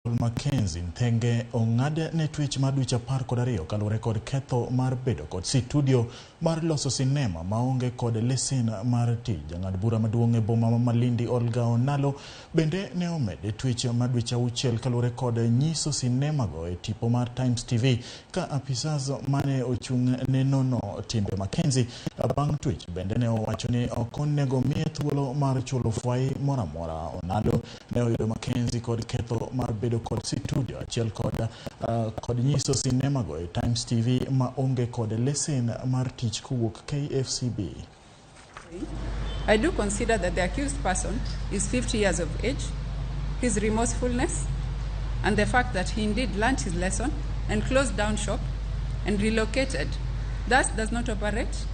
Mackenzie Nthenge ong'ad ne twech mar dweche 12 kaluwore kod ketho mar bedo kod situdio mar loso sinema maonge kod lesen mar tich. Jang'ad bura maduong' e boma ma Malindi Olga Onalo bende ne omede twech mar dweche 6 kaluwore kod nyiso sinema go e tipo mar Times TV ka apisas mane ochung' ne nono timbe Mackenzie bang' twech bende ne owacho ni ok onego miye thuolo mar chulo fwai moro amora. Onalo ne oyudo Mackenzie kod ketho mar bedo kod situdio achiel kod nyiso sinema go e Times TV ma onge kod lesen mar tich kowuok KFCB. I do consider that the accused person is 50 years of age, his remorsefulness, and the fact that he indeed learnt his lesson and closed down shop and relocated, thus does not operate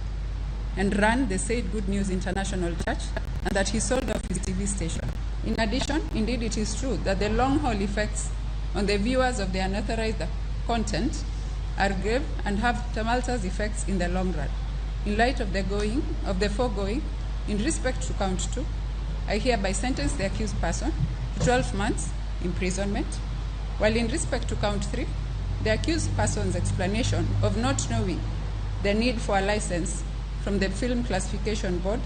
and run the said Good News International Church, and that he sold off his TV station. In addition, indeed it is true that the long-haul effects on the viewers of the unauthorized content are grave and have tumultuous effects in the long run. In light of the foregoing, in respect to count 2, I hereby sentence the accused person to 12 months imprisonment, while in respect to count 3, the accused person's explanation of not knowing the need for a license from the Film Classification Board,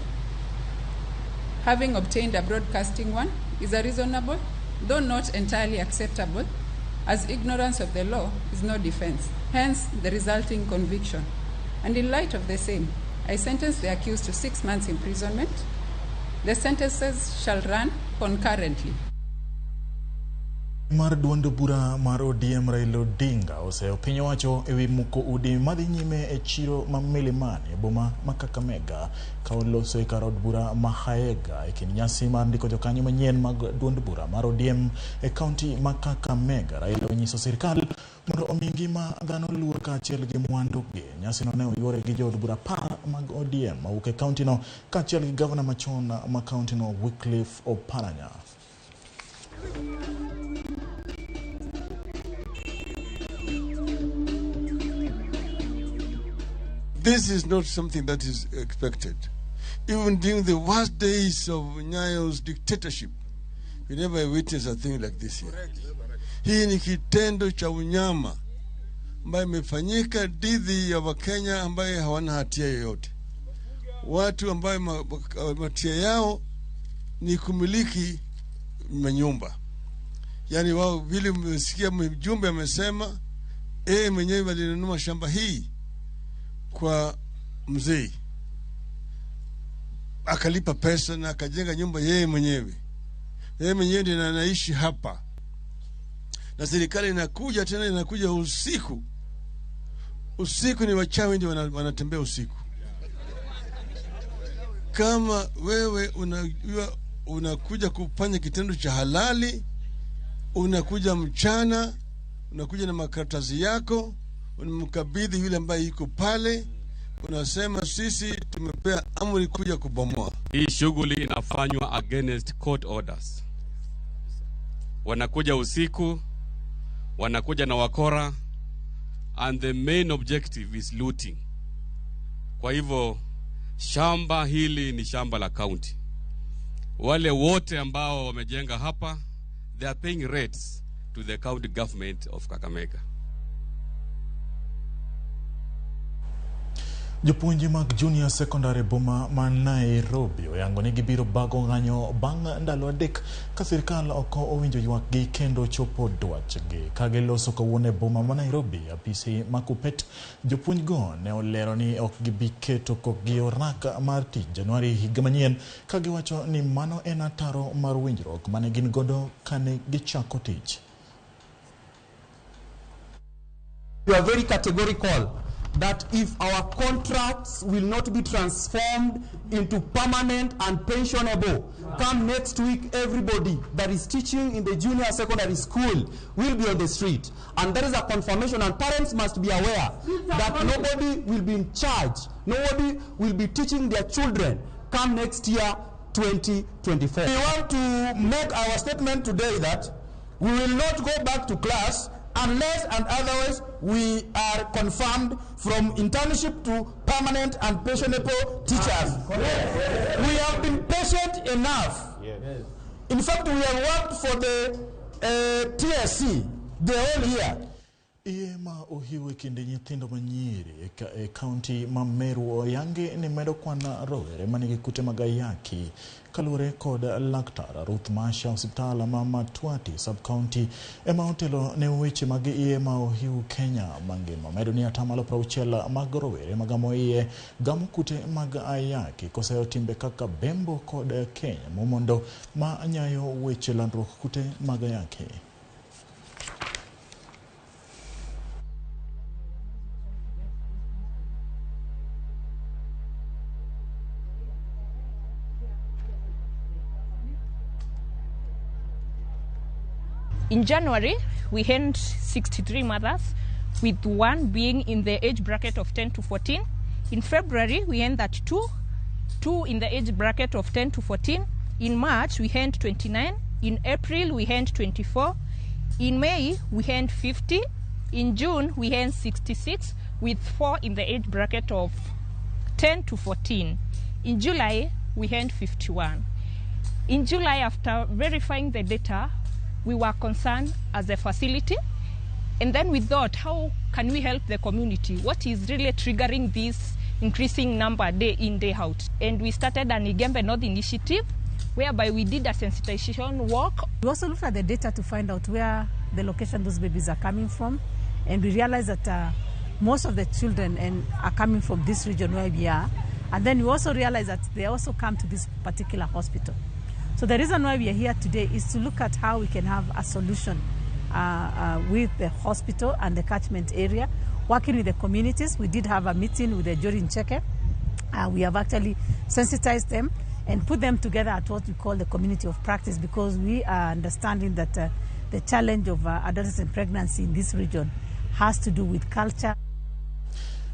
having obtained a broadcasting one, is a reasonable, though not entirely acceptable, as ignorance of the law is no defense, hence the resulting conviction. And in light of the same, I sentence the accused to 6 months imprisonment. The sentences shall run concurrently. Mar duond bura mar ODM Raila Odinga oseyo piny owacho ewi muko udi madhi nyime e chiro ma Milimani e boma ma Kakamega ka oloso e kar od bura ma Haega e kind nyasi mar ndiko jokanyo manyien mag duond bura mar ODM e kaunti ma Kakamega. Raila onyiso sirkal mondo omi ngima dhano luor kaachiel gi mwandugi. Nyasino ne oyuore gi jood bura 10 mag ODM mawuok e kauntino kaachiel gi gavana machon ma kauntino Wycliffe Oparanya. This is not something that is expected. Even during the worst days of Nyayo's dictatorship, we never witnessed a thing like this here. Hii ni kitendo cha unyama ambayo imefanyika dhidi ya Wakenya ambaye hawana hatia yoyote. Watu ambaye hatia yao ni kumiliki manyumba. Yani wao vile mmesikia mjumbe amesema, yeye mwenyewe alinunua shamba hii kwa mzee, akalipa pesa na akajenga nyumba yeye mwenyewe. Yeye mwenyewe ndiye anaishi hapa. Na serikali inakuja tena, inakuja usiku. Usiku ni wachawi ndio wanatembea usiku. Kama wewe unajua unakuja kufanya kitendo cha halali, unakuja mchana, unakuja na makaratasi yako, unamkabidhi yule ambaye yuko pale, unasema sisi tumepea amri kuja kubomoa. Hii shughuli inafanywa against court orders. Wanakuja usiku, wanakuja na wakora, and the main objective is looting. Kwa hivyo shamba hili ni shamba la county. Wale wote ambao wamejenga hapa, they are paying rates to the county government of Kakamega. Jopuonje mag Junior Secondary boma ma Nairobi oyango ni gibiro bago ng'anyo bang' ndalo 3 ka sirkal ok owinjo ywakgi kendo chopo dwachgi. Ka giloso kawuono e boma ma Nairobi, apisi ma Kupet, jopuonjgo ne olero ni ok gibi keto kokgi orak mar tich Januari higa manyien, ka giwacho ni mano en ataro mar winjruok mane gin godo kane gichako tich. We are very categorical that if our contracts will not be transformed into permanent and pensionable, come next week, everybody that is teaching in the junior secondary school will be on the street. And that is a confirmation, and parents must be aware that nobody will be in charge, nobody will be teaching their children come next year, 2024. We want to make our statement today that we will not go back to class unless and otherwise we are confirmed from internship to permanent and pensionable teachers. We have been patient enough. In fact, we have worked for the TSC the whole year. Iye ma ohiw e kind nyithindo manyiri e kaunti ma Meru oyangi ni medo kwan rowere manigi kute mag ayaki. Kaluwore kod laktar Ruth Masha, osiptal ma Matwati sub-county ema otelo ne weche mag iye ma ohiw Kenya mangima. Medo ni atamalo 60 mag rowere magamo iye gamo kute mag ayaki koseyo timbe kaka bembo kod keny momondo ma nyayo weche landruok kute mag ayaki. In January, we had 63 mothers, with one being in the age bracket of 10 to 14. In February, we had that two in the age bracket of 10 to 14. In March, we had 29. In April, we had 24. In May, we had 50. In June, we had 66, with 4 in the age bracket of 10 to 14. In July, we had 51. In July, after verifying the data, we were concerned as a facility, and then we thought, how can we help the community? What is really triggering this increasing number day in, day out? And we started an Igembe North initiative, whereby we did a sensitization work. We also looked at the data to find out where the location those babies are coming from, and we realized that most of the children are coming from this region where we are, and then we also realized that they also come to this particular hospital. So the reason why we are here today is to look at how we can have a solution with the hospital and the catchment area, working with the communities. We did have a meeting with the Jorin Cheke. We have actually sensitized them and put them together at what we call the community of practice, because we are understanding that the challenge of adolescent pregnancy in this region has to do with culture.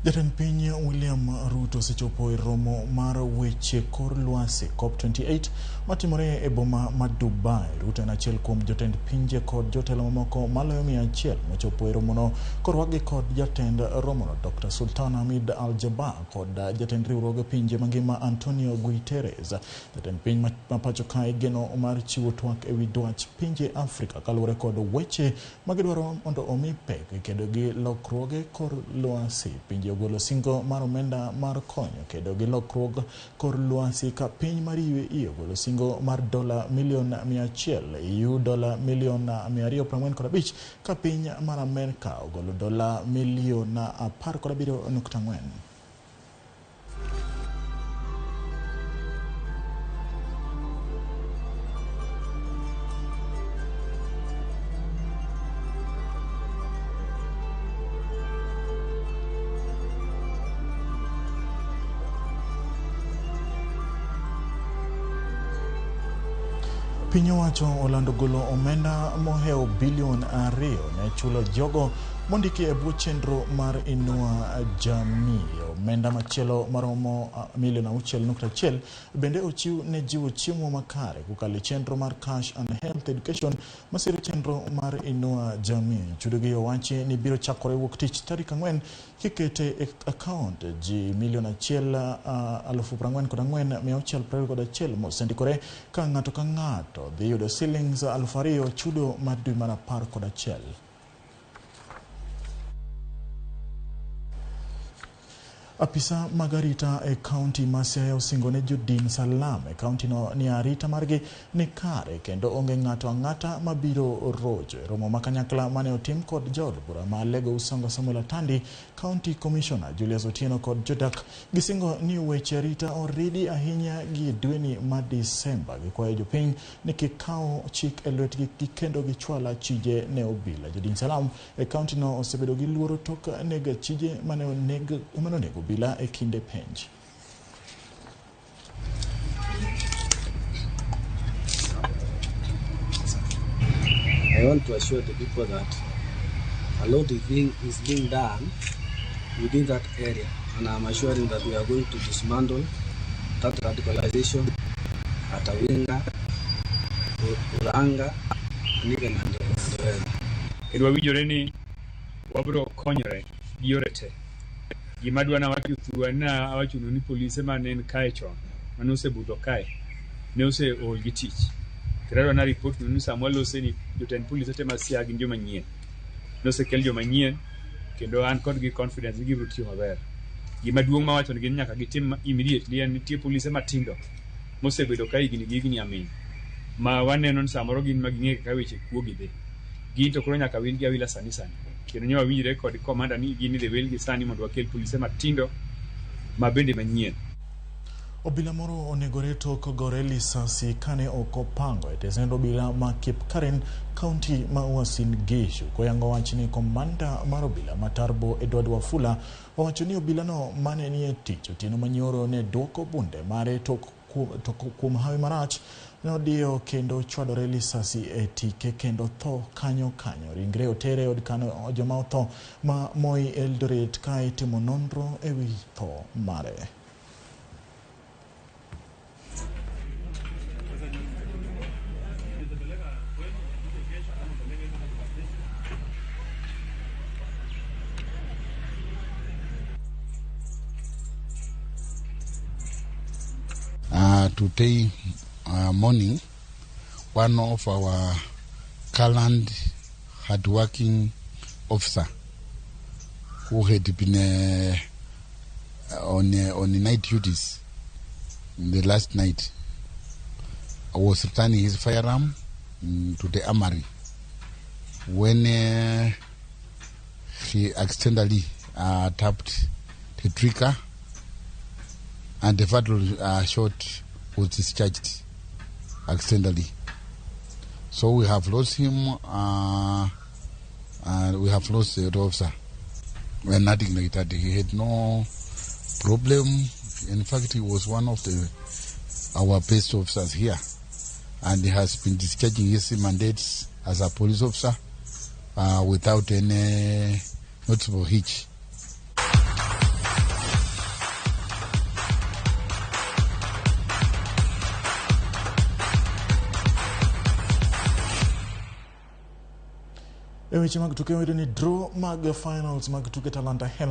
Jatend piny William Ruto osechopo e romo mar weche kor lwasi COP28 matimore e boma ma Dubai. Ruto en achiel kuom jotend pinje kod jotelo mamoko maloyo 100 mochopo e romono korwakgi kod jatend romono Dr. Sultan Hamid Al Jaber kod jatend riwruog pinje mangima Antonio Guterres. Jatend piny ma pacho kae geno mar chiwo twak ewi dwach pinje Afrika kaluwore kod weche magidwaro mondo omi pek kedo gi lokruoge kor lwasi. Pinje ogolo singo mar omenda mar konyo kedo gi lokruok kor lwasi ka piny mar UAE ogolo singo mar dola milion 100, EU dola milion 245 ka piny mar Amerka ogolo dola milion 17.4. Piny owacho olando golo omenda mohewo bilion 2 ne chulo jogo mondiki e bwo chenro mar Inua Jamii. Omenda machielo maromo milion 6.1 bende ochiw ne jiwo chiemo makare kokalo e chenro mar Cash and Health Education masiro chenro mar Inua Jamii. Chudogi owachi ni biro chakore wuok tich tarik 4 kikete e account ji milion 1,044,621 mosendikore ka ng'ato ka ng'ato dhi yudo silings 2,000 chudo mar dwe mar 11. Apisa mag arita e kaunti ma Siaya osingo ne jodin Salam e kaunti no ni arita margi ni kare kendo onge ng'ato ang'ata mabiro rocho. E romo ma kanyakla mane otim kod jaod bura ma Alego Usongo Samuel Atandi, County Commissioner Julius Otieno kod jodak gisingo ni weche arita oridi ahinya gi dweni ma Disemba. Gikwayo jopiny ni kik kaw chik e lwetgi kendo gichwal achije ne obila. Jodin Salam e kaunti no osebedo gi luoro tok nego achije mane onego bila e kinde penj. I want to assure the people that a lot is being done within that area, and I'm assuring that we are going to dismantle that radicalization at Awinga, Uranga, and even Andorra. Kendo wawinjore ni wabiro konyore gi yore te. Gima dwa nawacho thurwa na awacho ni polise mane en kae chon, mane osebudho kae, ne oseol gi tich. Kendo adwa na report ni sama walose ni jotend polise te ma Siaya gin joma nyien. Nosekel joma nyien kendo an kodgi confidence ni gibiro tiyo maber. Gima duong' mawacho ni gin nyaka gitim immediately en nitie polise matindo mosebedo ka higni gi higni amin ma waneno ni samoro gin ma ging'e kaka weche kuo gi dhi. Gin to koro nyaka wilgi awila sani sani. Kendo nyo wawinjre kod komanda ni gin idhi wilgi sani mondo wakel polise matindo ma bende manyien. Obila moro onegore tok gore lisasi kane ok opango e tesend obila ma Kipkaren, kaunti ma Uasin Gishu. Koyango wach ni komanda mar obila ma Turbo Edward Wafula owacho ni obilano mane nie tich otieno manyoro ne duoko bunde mare tok kuom hawi marach nodiyo kendo chwadore lisasi e tike kendo tho kanyo kanyo. Ringre otere od kano joma otho ma Moi Eldoret ka itimo nonro ewi tho mare. Today morning, one of our gallant, hardworking officer who had been on night duties in the last night was returning his firearm to the armory when he accidentally tapped the trigger and the fatal shot was discharged accidentally. So we have lost him, and we have lost the officer. And nothing like that. He had no problem. In fact, he was one of our best officers here, and he has been discharging his mandates as a police officer without any noticeable hitch. E weche mag tuke wayudo ni draw mag finals mag tuke Talanta Hela